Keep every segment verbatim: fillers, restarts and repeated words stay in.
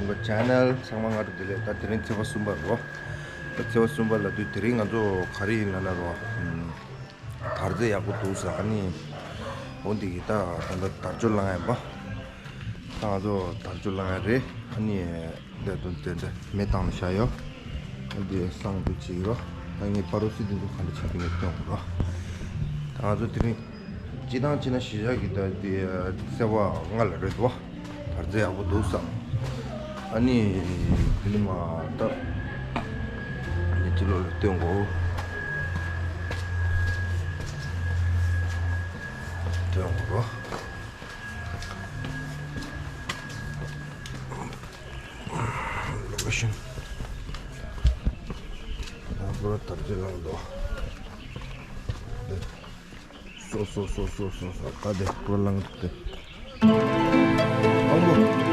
ང་ཚོ་ཆེ་ནལ་ཚང་མ་སྔ་དྲོ་བདེ་ལེགས། ད་དེ་རིང་ཚེས་པ་གསུམ་པ་རོ། ད་ཚེས་པ་གསུམ་པ་ལབ་དུས་དེ་རིང་ང་ཚོ་ག་རེ་ཡིན་ལབ་ན་རོ། ཨམ། དར་རྩེ་ཡག་པོ་འདུག་ཟེར། ཨ་ནི་འོ་འདི་གི་ད་ད་ད་དར་ལྕོག་ལངས་ཡ་ཡིན་པ། ད་ང་ཚོ་དར་ལྕོག་ལངས་ཡ་རེད། ཨ་ནི་འདི་དུ་འདི་འདི་མེ་བཏང་ནས་བཞག་ཡོད། ཨ་འདི་བསང་དུ་ཅིག་རོ། ད་ངས་པ་རོ་སི་འདི་ཚོ་ག་འདྲ་ཆགས་ཀྱི་ཡོད་སྟོན་དགོས་རོ། ད་ང་ཚོ་དེ་རིང་སྤྱི་བཏང་བྱས་ན་གཞིས་ཆགས་ཀྱི་ད་འདི་ཚེས་པ་ལྔ་ལ་རེད་དོ། དར་རྩེ་ཡག་པོ་འདུག་བསམ། ཨ་ནི་དེ་ནི་མ་ད་ནི་ཅི་ལོ་ལ་སྟོན་གོ། སྟོན་གོ་རོ། ལོ་ཀེ་ཤན། ཡང་པོ་ར་དར་རྩེ་ལངས་འདུག་སོ་སོ་སོ་སོ་སོ་སོ་ཀ་དེ་པོ་ར་ལངས་འདུག་སྟེ། ཨང་་པོ།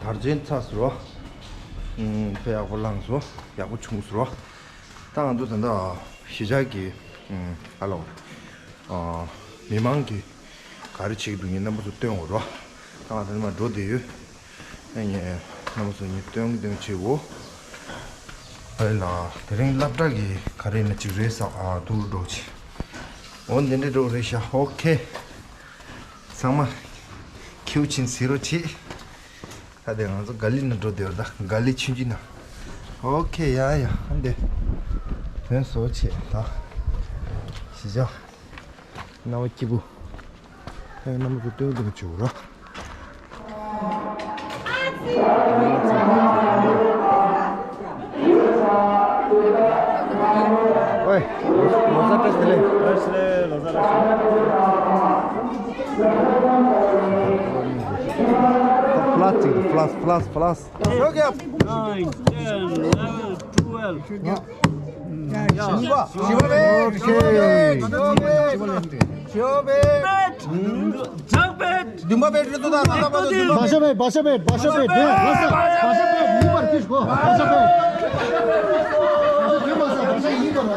དར་ཆེན་ཚ་ཟེར་བ། ཨུམ། དཔེ་ཡག་པོ་བླངས་སོ། ཡག་པོ་བྱུང་ཟེར་བ། ད་ང་ཚོ་ད་ལྟ་གཞིས་ཆགས་ཀྱི། ཨུམ། ཨ་ལོ། ཨ། མི་མང་གི་ག་རེ་བྱེད་ཀྱི་འདུག་ངས་རྣམ་པ་ཚོ་སྟོན་འོ་རོ། ད་ང་ད་ནི་མ་འགྲོ་བསྡད་ཡོད། ཨ་ནི་རྣམ་པ་ཚོ་ངས་སྟོན་གྱི་སྟོན་བྱེད་འོ། ཨ་ལ། དེ་རིང་སློབ་གྲྭ་གི་ག་རེ་ན་ཅིག་རེད་ས། ཨ། དུ་རུ་འགྲོ་ཆེ། འོ་འདི་འདྲ་འགྲོ་རེད་ཤག་ཨོ་ཁེ། ཚང་མ་ཁྱེའུ་ཆེན་ཟེར་རོ་ཆེ། ད་དེ་ང་ཚོ་ག་ལི་ན་འགྲོ་བསྡད་ཡོད། ད་ག་ལི་ཆུང་ཆུང་ན། ཨོ་ཁེ། ཡ་ཡ། ཨ་འདི་དོན་བཟོ་ཆེ། ད་གཞིས་ཆགས་རྣ་བ་སྐྱིད་པོ། ཨེ། རྣམ་པ་ཚོ་སྟོན་སྟོན་བྱེད་འོ་ར། ཨོའི། ལོ་གསར་བཀྲ་ཤིས་བདེ་ལེགས། བཀྲ་ཤིས་བདེ་ལེགས། ལོ་གསར་བཀྲ་ཤིས། ཕ་ལ་སི་ཊིག་ཕ་ལ་སི་ཕ་ལ་སི་ཕ་ལ་སི། Nine, ten, eleven, twelve. བཞི་པ། བཞི་པ་བེད། བཞི་པ་བེད། བཞི་པ་བེད། བཞི་པ་བེད། བཞི་པ་བེད། བདུན་པ་བེད་རེད་འདུག་ད་ད་ལྟ་བར་དུ་བདུན་པ་བེད། བ་ཤ་བེད། བ་ཤ་བེད། བ་ཤ་བེད། བེད་ལ་ས། བ་ཤ་བེད། ཡིན་པར་ཁྱོད་ཤོག་བ་ཤ་བེད། བ་ཤ་བེད་མ་ས། བ་ཤ་ཡིན་པར།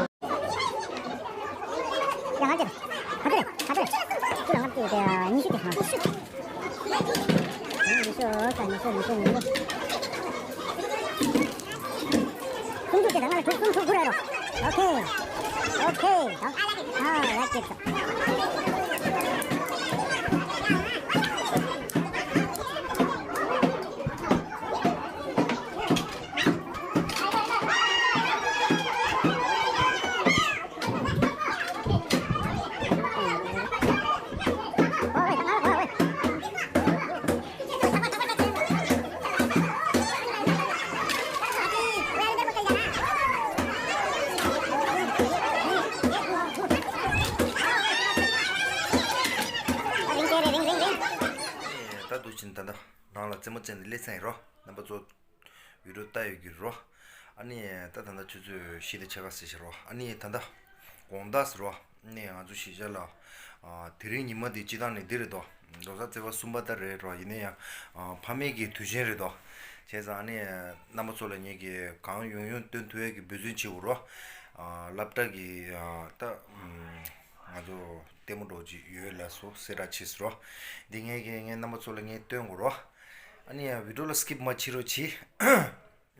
ཡ། ང་ཚོ་ང་ཚོ་ཁྱོད་རང་ཚོ་དེ་ཉི་ཤུ་དེ་ཧང་། ཉི་ཤུ་ཉི་ཤུ་ཉི་ཤུ་ཉི་ཤུ། སུམ་ཅུ་དེ་ང་ལ་དྲུག་སུམ་ཅུ་དགུ་རེད་རོ། ཨོ་ཁེ། ཨོ་ཁེ། ཨ། ཡ། ཁྱེད་ཚོ། ད་འདུག་ཕྱིན། ད་ལྟ་ནང་ལ་རྩེད་མོ་རྩེ་ནས་སླེབས་ཚར་ཡིན་རོ། རྣམ་པ་ཚོ་བི་ཌིའོ་ལྟ་ཡོད་ཀྱི་རོ། ཨ་ནི་ད་ད་ལྟ་ཆུ་ཚོད་བཞི་དང་ཕྱེད་ཀ་ཟེར་བཞིན་རོ། ཨ་ནི་ད་ལྟ་དགོང་དག་ཟེར་རོ། ཨ་ནི་ང་ཚོ་གཞིས་ཆགས་ལ་ཨ་དེ་རིང་ཉི་མ་འདི་སྤྱི་བཏང་ནས་འདི་རེད་དོ། ལོ་གསར་ཚེས་པ་གསུམ་པ་ད་རེད་རོ། ཡིན་ན་ཡང་ཨ་ཕ་མེས་ཀྱི་དུས་ཆེན་རེད་དོ། བྱས་ཙང་ཨ་ནི་རྣམ་པ་ཚོ་ལ་ངེད་ཀྱིས་གང་ཡོང་ཡོང་སྟོན་ཐུབ་ཡས་ཀྱི་འབད་བརྩོན་བྱེད་དགོས་རོ། ཨ་སློབ་གྲྭ་གི་ཨ་ད་ཨམ་ང་ཚོ་ལྟད་མོ་འདྲ་ཅིག་ཡོད་ལ་སོ་སེ་ར་ཆིས་རོ། འདི་ངེད་ཀྱིས་ངས་རྣམ་པ་ཚོ་ལ་ངས་སྟོན་དགོས་རོ། ཨ་ནི་བི་ཌི་ཡོ་ལ་སི་ཀིབ་མ་བྱེད་རོགས་གྱིས།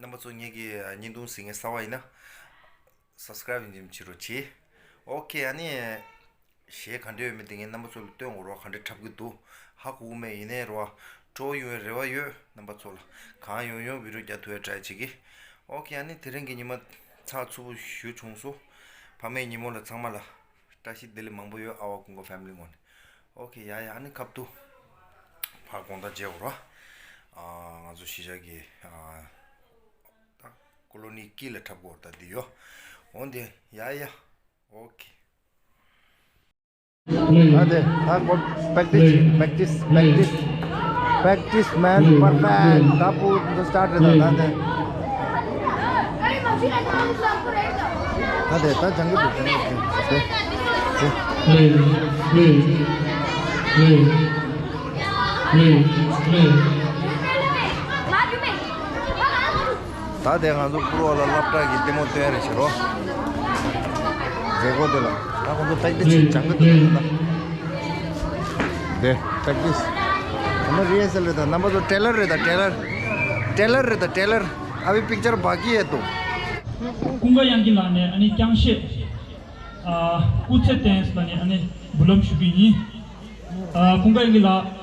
རྣམ་པ་ཚོ་ངེད་ཀྱི་བརྙན་ཐུང་གཟིགས་མཁན་གསར་པ་ཡིན་ན། སབ་སི་ཀ་རེབ་ཡིན་ཅིག་བྱེད་རོགས་གྱིས། ཨོ་ཁེ། ཨ་ནི་གཞས་ག་འདྲ་ཡོད་མེད་དེ་ངས་རྣམ་པ་ཚོ་ལ་སྟོན་དགོས་རོགས། ག་འདྲ་འཁྲབ་གི་འདུག་ཧ་གོ་གི་མེད། ཡིན་ནའི་རོགས་སྤྲོ་ཡོང་བའི་རེ་བ་ཡོད། རྣམ་པ་ཚོ་ལ་གང་ཡོང་ཡོང་བི་ཌི་ཡོ་རྒྱག་ཐུབ་ཡ་ཊ་རའི་བྱེད་ཀྱི། ཨོ་ཁེ། ཨ་ནི་དེ་རིང་གི་ཉི་མ་ཚགས་ཚུད་པོ་ཞེ་པོ་བྱུང་སོང་། ཕ་མའི་ཉིན་མོ་ལ་ཚང་མ་ལ་བཀྲ་ཤིས་བདེ་ལེགས་མང་པོ་ཡོད། ཨ་བ་ཀུན་དགའ་ཕེ་མི་ལི་ངོས་ནས། ཨོ་ཁེ། ཡ་ཡ། ཨ་ནི་ཁ་ཐུག་ཕར་དགོང་དག་མཇལ་དགོས་རོགས། ཨ་ང་ཚོ་གཞིས་ཆགས་ཀྱི་ཨ་ད་ཀོ་ལོ་ནི་དཀྱིལ་ལ་འཁྲབ་དགོས་རེད། ད་འདི་ཡོད། འོ་འདི། ཡ་ཡ། ཨོ་ཁེ། ད་དེ་ད་ཀོ་པེག་ཊིས་པེག་ཊིས་པེག་ཊིས་པེག་ཊིས་མན་པར་ཕེག་ཊི། ད་པུ་ད་སི་ཊཱཊ་རེད། ད་ད་དེ་ད་དེ་ད་སྦྱང་གི་འདུག་སྦྱང་གི་འདུག་ད་དེ་ང་ཚོ་པུར་བ་ལ་སློབ་གྲྭ་གི་ལྟད་མོ་སྟོན་རེ་བྱེད་རོགས། མཛད་སྒོ་དེ་ལ་ད་ཁོང་ཚོ་པེག་ཊིས་བྱེད་སྦྱང་གི་འདུག་ད། དེ་པེག་ཊིས། ད་ནི་རི་ཧར་སལ་རེད། ད་རྣམ་པ་ཚོ་ཊེ་ལར་རེད། ད་ཊེ་ལར། ཊེ་ལར་རེད། ད་ཊེ་ལར། ཨ་བི་པིག་ཅར་བ་ཀི་ཡེ་ཏོ། ཀུན་དགའ་དབྱངས་སྐྱིད་ལགས་ནས་ཨ་ནི་རྐྱང་གཞས། ཨ་སྐུ་ཚེ་བརྟན་ལགས་ནས་ཨ་ནི་འབུལ་ལམ་ཞུ་གི་ཡིན། ཨ་ཀུན་དགའ་དབྱངས་སྐྱིད་ལགས།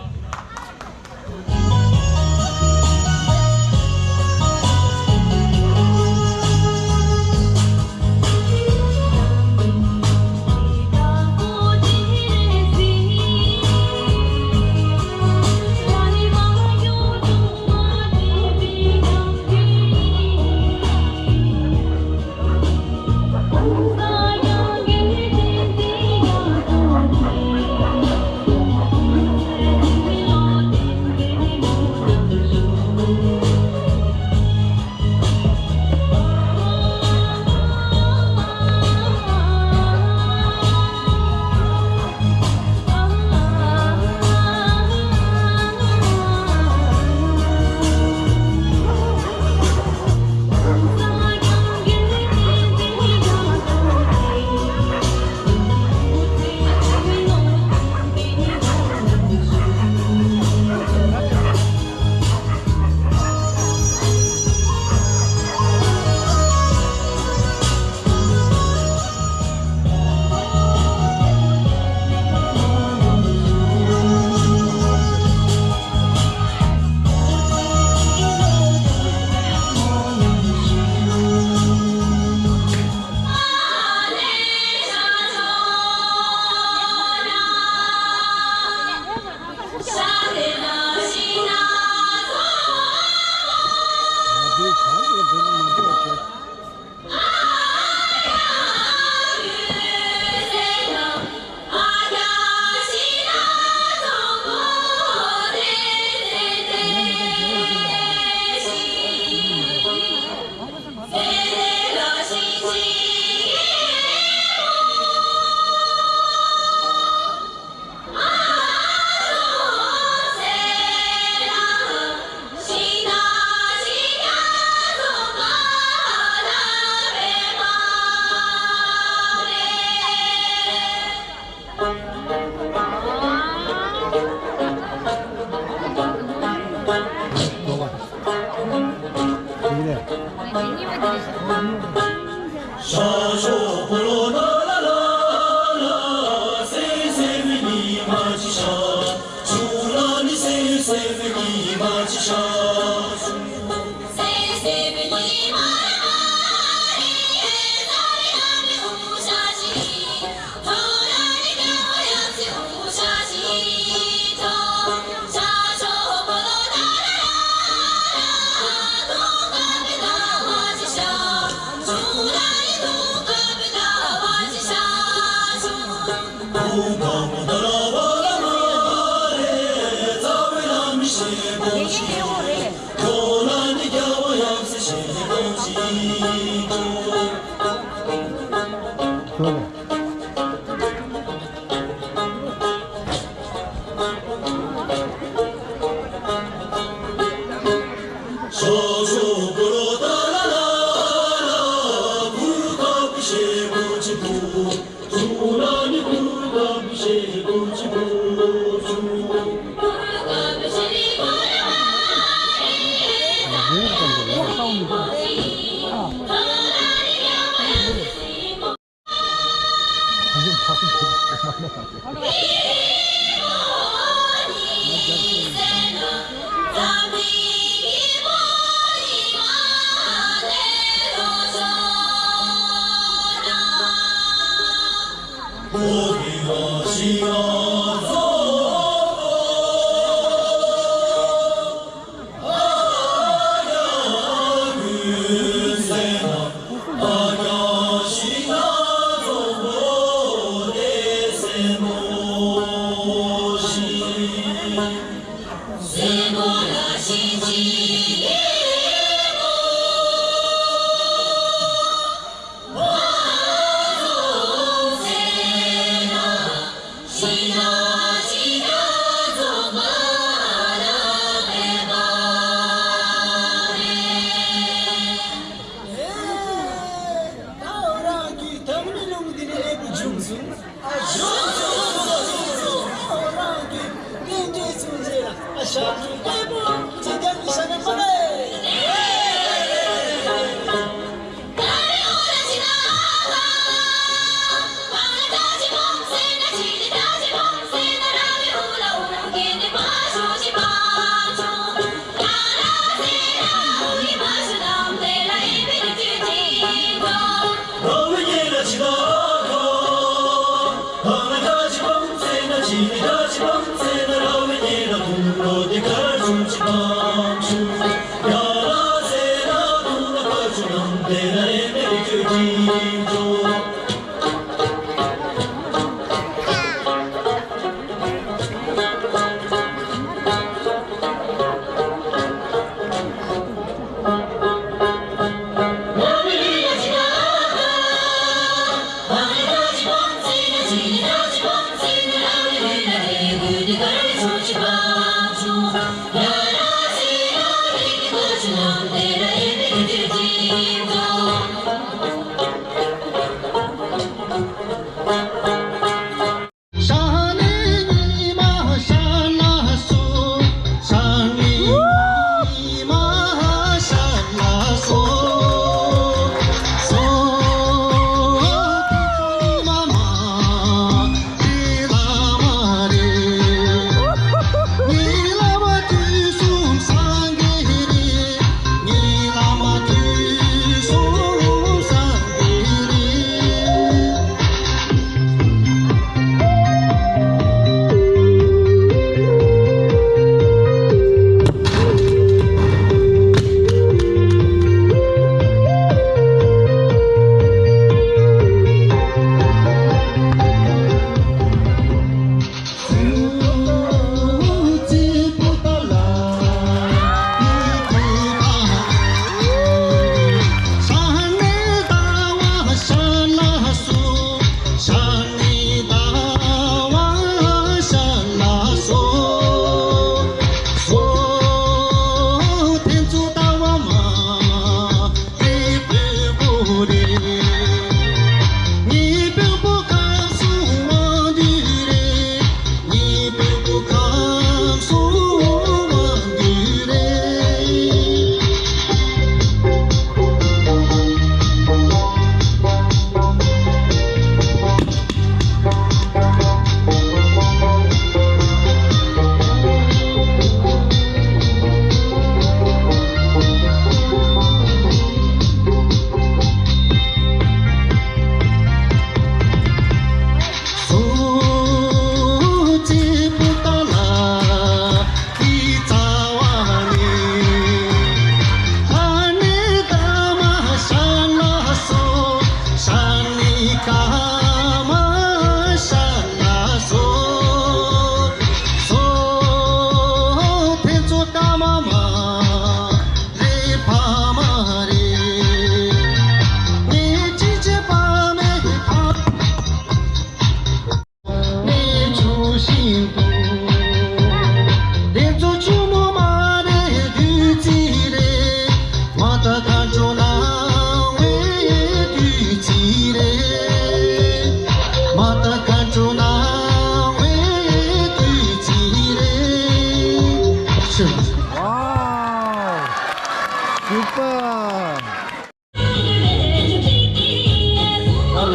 ད་འོ་རང་གི་དམ་ནི་ལུང་འདི་ནས་ཨེ་བུ་བྱུང་སོང་། ཨ་བྱུང་སོང་། འོ་རང་གི་རྟེན་འབྲེལ་ཚུན་ཆད་ལ་ཨ་ཞབས་ཀྱུ་ཨེ་བུ་ཅི་ཀྱང་ནི་ཤ་ན་པ་ལེ།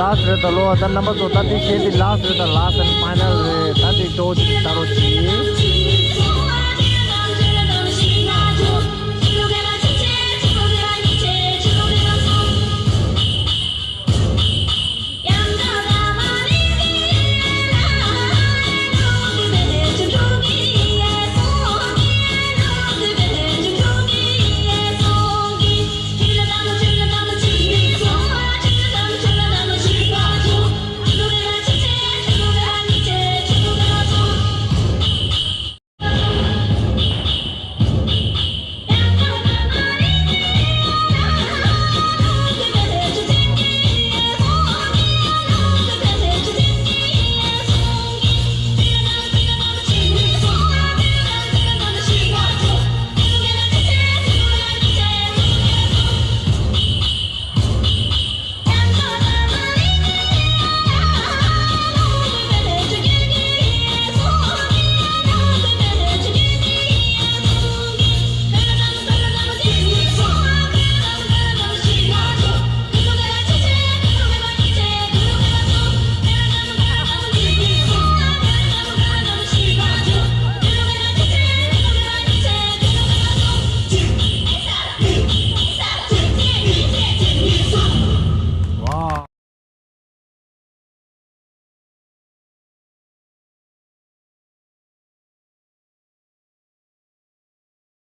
ལཱསི་རེད་ད་ལོ། ད་རྣམ་པ་ཚོ་ད་འདི་གཞས་འདི་ལཱསི་རེད་ད། ལཱསི་ཨེན་ཕའི་ནལ་རེད། ད་འདི་ཇོ་ཅིག་ལྟ་རོགས་གྱིས།